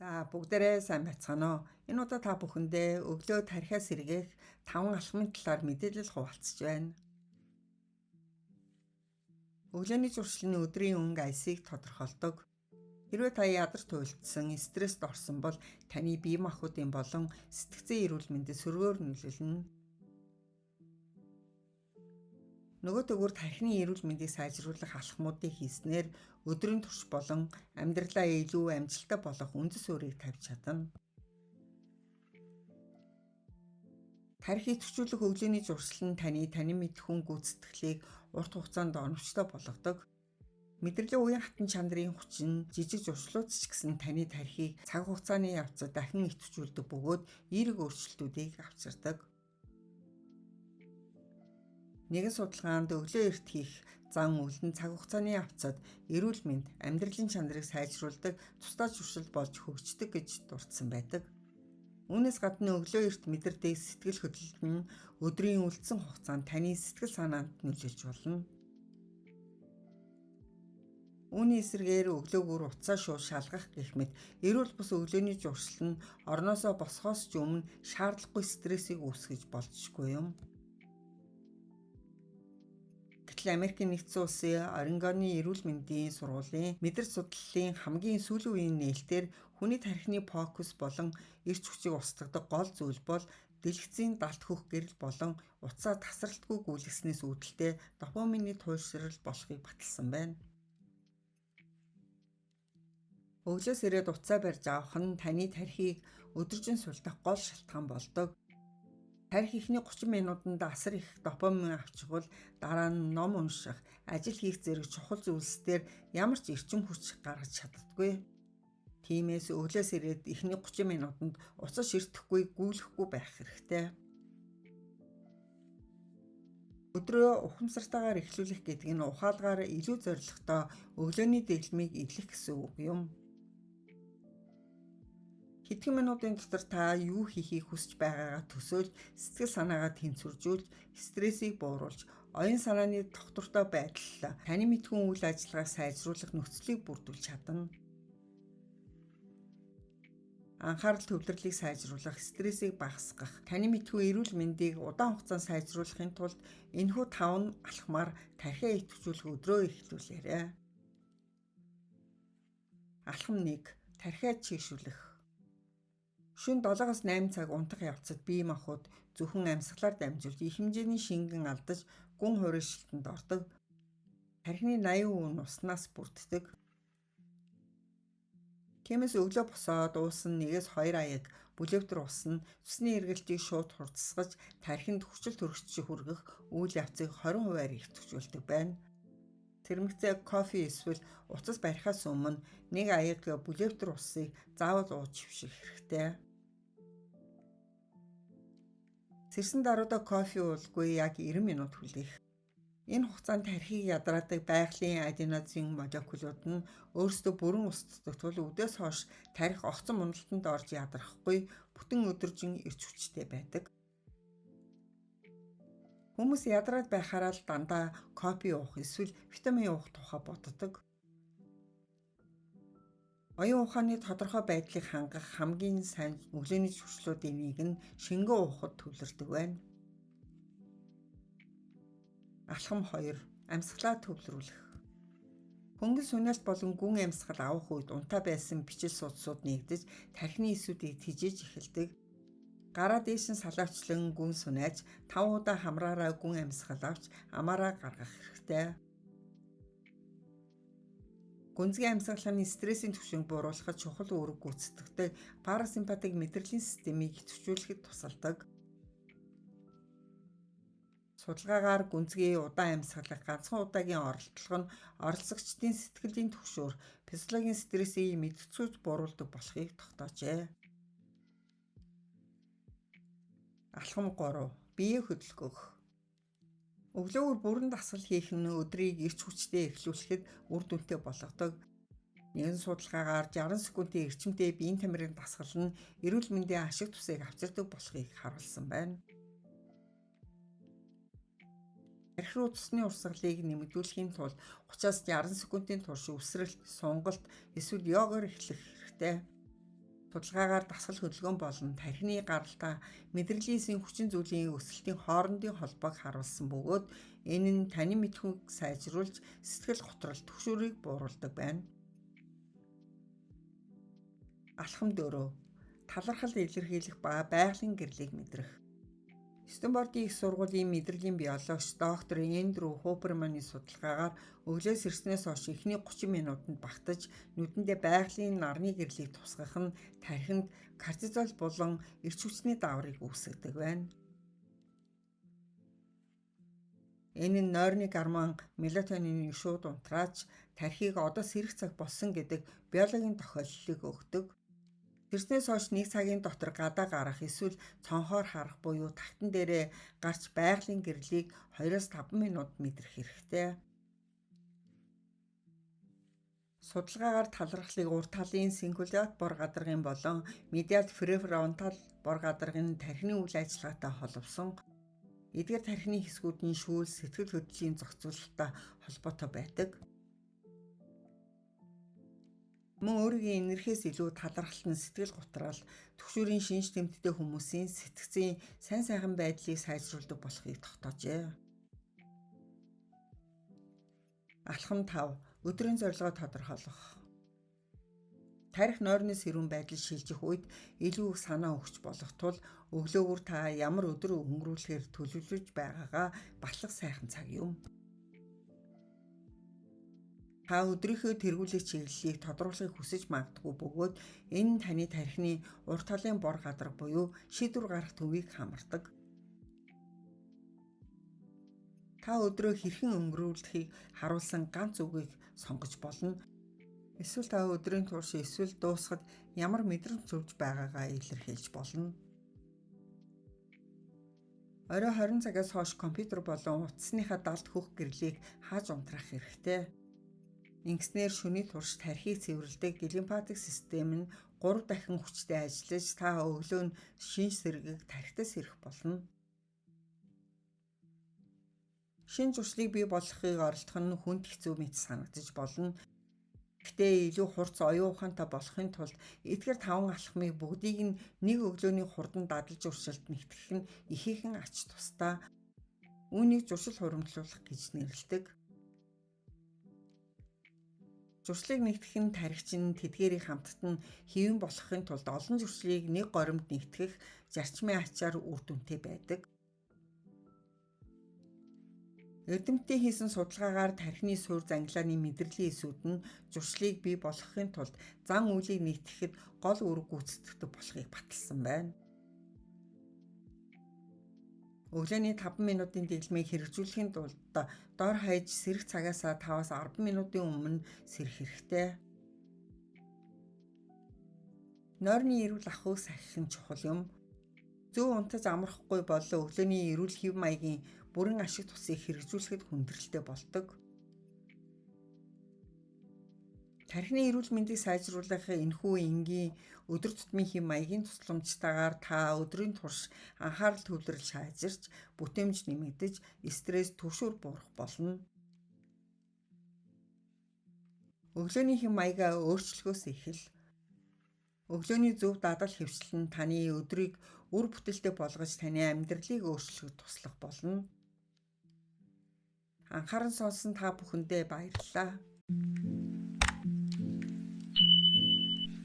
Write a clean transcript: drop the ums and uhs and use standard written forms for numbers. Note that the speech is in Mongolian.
За, бүгдээрээ сайн байцгаана уу? Энэ удаа та бүхэндээ өглөө тархиа сэргээх 5 алхмын талаар мэдээлэл хуваалцаж байна. Өглөөний зуршил нь өдрийн өнгө аясыг тодорхойлдог. Хэрвээ та ядарч туйлдсан, стресст орсон бол таны бие махбодын болон сэтгцийн эрүүл мэндэд сөргөөр нөлөөлнө. Нөгөө төгөр тархины эрүүл мэндийг сайжруулах алхмуудыг хийснээр өдрийн турш болон амьдралаа илүү амжилттай болгох үндэс суурийг тавьж чадна. Тархи идэвхжүүлэх өглөөний зуршил нь таны танин мэдэхүйн гүйцэтгэлийг урт хугацаанд оновчтой болгодог. Мэдрэлийн уян хатан чанарын хүч нь жижиг зуршлууд ч гэсэн таны тархийг цаг хугацааны явцад дахин идэвхжүүлдэг бөгөөд эерэг өөрчлөлтүүдийг авчирдаг. Нэгэн судалгаанд өглөө эрт хийх зан үйл нь цаг хугацааны явцад эрүүл мэнд, амьдралын чанарыг сайжруулдаг тусдаа зуршил болж хөгждөг гэж дурдсан байдаг. Үүнээс гадна өглөө эрт мэдэрдэг сэтгэл хөдлөлт нь өдрийн үлдсэн хугацаанд таны сэтгэл санаанд нөлөөлж болно. Үүний эсрэгээр өглөөгөр утсаа шууд шалгах гэх мэт эрүүл бус өглөөний зуршил нь орноосоо босхоос ч өмнө шаардлагагүй стрессийг үүсгэж болзошгүй юм. Гэтэл Америкийн нэгдсэн улсын Орегоны эрүүл мэндийн сургуулийн мэдэрч судлалын хамгийн сүүлийн үеийн нээлтээр хүний тархины фокус болон эрч хүчийг устгадаг гол зүйл бол дэлгэцийн далд хөх гэрэл болон утсаа тасралтгүй гүйлгэснээс үүдэлтэй допамины туйлшрал болохыг баталсан байна. Өглөөс ирээд утсаа барьж авах нь таны тархийг өдөржин сулдах гол шалтгаан болдог. Тархи эхний 30 минутанд асар их допамин авчихвал дараа нь ном унших, ажил хийх зэрэг чухал зүйлс дээр ямар ч эрчим хүч гаргаж чаддаггүй. Тиймээс өглөөс ирээд эхний 30 минутанд утас ширтэхгүй, гүйлэхгүй байх хэрэгтэй. Өдрөө ухамсартайгаар эхлүүлэх гэдэг нь ухаалгаар илүү зорилготой өглөөний дэглэмийг эдлэх гэсэн үг юм. Хэдхэн минутын дотор та юу хийхийг хүсэж байгаагаа төсөөлж, сэтгэл санаагаа тэнцвэржүүлж, стрессийг бууруулж, оюун санааны тогтвортой байдал, таны мэдхүйн үйл ажиллагааг сайжруулах нөхцөлийг бүрдүүлж чадна. Анхаарал төвлөрлийг сайжруулах, стрессийг багасгах, таны мэдхүй эрүүл мэндийг удаан хугацаанд сайжруулахын тулд энэхүү 5 алхмаар тархиа идэвхжүүлэх өдрөө эхлүүлээрэй. Алхам 1. Тархиа чийгшүүлэх. Шөнө 7-оос 8 цаг унтах явцад бие махбод зөвхөн амьсгалаар дамжуулж их хэмжээний шингэн алдаж гүн хуурай шилтэнд ордог. Тархины 80% нь уснаас бүрддэг. Тиймээс өглөө босоод уусан 1-2 аяг бүлээвтер ус нь цусны эргэлтийг шууд хурдасгаж тархинд хүчил төрөгч хүргэх үйл явцыг 20%-аар идэвхжүүлдэг байна. Тэрмэгцээ кофе эсвэл утас барихаас өмнө нэг аяг бүлээвтер усыг заавал ууж хөвших хэрэгтэй. Сэрсэн даруйдаа кофе уулгүй яг 90 минут хүлээх. Энэ хугацаанд тархийг ядраадаг байгалийн аденозин молекулууд нь өөрсдөө бүрэн устдаг тул үдээс хойш тархи огцом уналтанд орж ядрахгүй бүтэн өдөржин эрч хүчтэй байдаг. Хүмүүс ядраад байхаараа л дандаа кофе уух эсвэл витамин уух тухай боддог. Оюун ухааны тодорхой байдлыг хангах хамгийн сайн өглөөний зуршлуудын нэг нь шингэн уухад төвлөрдөг байна. Алхам 2. Амьсгалаа төвлөрүүлэх. Хөнгөн сүнэлт болон гүн амьсгал авах үед унтаа байсан бичил судсууд нэгдэж тархины эсүүдийг тэжээж эхэлдэг. Гараа дээш нь салаавчлан гүн сүнэж 5 удаа хамраараа гүн амьсгал авч амаараа гаргах хэрэгтэй. Гүнзгий амьсгалын стрессийн түвшинг бууруулахад чухал үүрэг гүйцэтгэдэг парасимпатик мэдрэлийн системийг идэвхжүүлэхэд тусалдаг. Судалгаагаар гүнзгий удаан амьсгалах ганцхан удаагийн оролдлого нь оролцогчдын сэтгэлийн түгшүүр, физиологийн стрессийг мэдгэцүүд бууруулдаг болохыг тогтоожээ. Алхам 3. Бие хөдөлгөх. Өглөөгөр бүрэн дасгал хийх нь өдрийг эрч хүчтэй эхлүүлэхэд үр дүнтэй болгодог. Нэгэн судалгаагаар 60 секундын эрчимтэй биеийн тамирын дасгал нь эрүүл мэндийн ашиг тусыг авчирдаг болохыг харуулсан байна. Тархи руу цусны урсгалыг нэмэгдүүлэхийн тулд 30-аас 60 секундын турш үсрэлт, сунгалт эсвэл йогаар эхлэх хэрэгтэй. Судалгаагаар дасгал хөдөлгөөн болон тархины гаралтай мэдрэлийн эсийн хүчин зүйлийн өсөлтийн хоорондын холбоог харуулсан бөгөөд энэ нь таны мэдэхүйг сайжруулж сэтгэл готрол түгшүүрийг бууруулдаг байна. Алхам 4. Талархал илэрхийлэх ба байгалийн гэрлийг мэдрэх. Стэнфордын их сургуулийн мэдрэлийн биологч доктор Эндрю Хуперманы судалгаагаар өглөөс ирснээс хойш эхний 30 минутанд багтаж нүдэндээ байгалийн нарны гэрлийг тусгах нь тархинд кортизол болон эрч хүчний дааврыг үүсгэдэг байна. Энэ нь нойрны гормон мелатониныг шууд унтрааж тархийг одоо сэрэх цаг болсон гэдэг биологийн тохиолдлыг өгдөг. Тэрснээс хойш нэг цагийн дотор гадаа гарах эсвэл цонхоор харах буюу тагтан дээрээ гарч байгалийн гэрлийг 2-5 минут мэдрэх хэрэгтэй. Судалгаагаар талархлыг урд талын сингулят бор гадаргын болон медиал префронтал бор гадаргын тархины үйл ажиллагаатай холбосон. Эдгээр тархины хэсгүүдийн шүүл сэтгэл хөдлөлийн зохицуулалттай холбоотой байдаг. Мөн өөрийн энерхээс илүү талархалт нь сэтгэл гутрал, түгшүүрийн шинж тэмдэгтэй хүмүүсийн сэтгцийн сайн сайхан байдлыг сайжруулдаг болохыг тогтоожээ. Алхам 5. Өдрийн зорилгоо тодорхойлох. Тархи нойрны сэрүүн байдал шилжих үед илүү их санаа өгч болох тул өглөөгөр та ямар өдөр өнгөрүүлэхээр төлөвлөж байгаагаа батлах сайхан цаг юм. Та өдрийнхөө тэргүүлэх чиглэлийг тодруулахыг хүсэж магадгүй бөгөөд энэ нь таны тархины урд талын бор гадарга буюу шийдвэр гаргах төвийг хамардаг. Та өдрөө хэрхэн өнгөрүүлэхийг харуулсан ганц үгийг сонгож болно. Эсвэл та өдрийн турш эсвэл дуусахад ямар мэдрэмж төрж байгаагаа илэрхийлж болно. Орой 20 цагаас хойш компьютер болон утасныхаа далд хөх гэрлийг хааж унтраах хэрэгтэй. Ингэснээр шөнийн турш тархийг цэвэрлэдэг глимфатик систем нь 3 дахин хүчтэй ажиллаж та өглөө нь шинж сэргэг тархитай сэрэх болно. Шинэ зуршлыг бий болгохыг оролдох нь хүнд хэцүү мэт санагдаж болно. Гэхдээ илүү хурц оюун ухаантай болохын тулд эдгээр 5 алхмыг бүгдийг нь нэг өглөөний хурдан дадал зуршилд нэгтгэх нь ихээхэн ач тустай. Үүнийг зуршил хуримтлуулах гэж нэрлэдэг. Зуршлыг нэгтгэх нь тархичин тэдгээрийг хамтад нь хэвэн болохын тулд олон зуршлыг нэг горимд нэгтгэх зарчмын ачаар үр дүнтэй байдаг. Эрдэмтдийн хийсэн судалгаагаар тархины суурь зангилааны мэдрэлийн эсүүд нь зуршлыг бий болгохын тулд зан үйлийг нэгтгэхэд гол үүрэг гүйцэтгэдэг болохыг баталсан байна. Өглөөний 5 минутын дэглэмийг хэрэгжүүлэхийн тулд дор хаяж сэрэх цагаасаа 5-аас 10 минутын өмнө сэрэх хэрэгтэй. Нойрны эрүүл ахуйг сахих нь чухал юм. Зөв унтаж амрахгүй болон өглөөний эрүүл хэв маягийн бүрэн ашиг тусыг хэрэгжүүлэхэд хүндрэлтэй болдог. Тархины эрүүл мэндийг сайжруулах энэхүү энгийн өдөр тутмын хэв маягийн тусламжтайгаар та өдрийн турш анхаарал төвлөрөл сайжирч, бүтээмж нэмэгдэж, стресс түгшүүр буурах болно. Өглөөний хэв маягаа өөрчлөхөөс эхэл. Өглөөний зөв дадал хэвшлэл нь таны өдрийг үр бүтээлтэй болгож таны амьдралыг өөрчлөхөд туслах болно. Анхааран сонссон та бүхэндээ баярлалаа.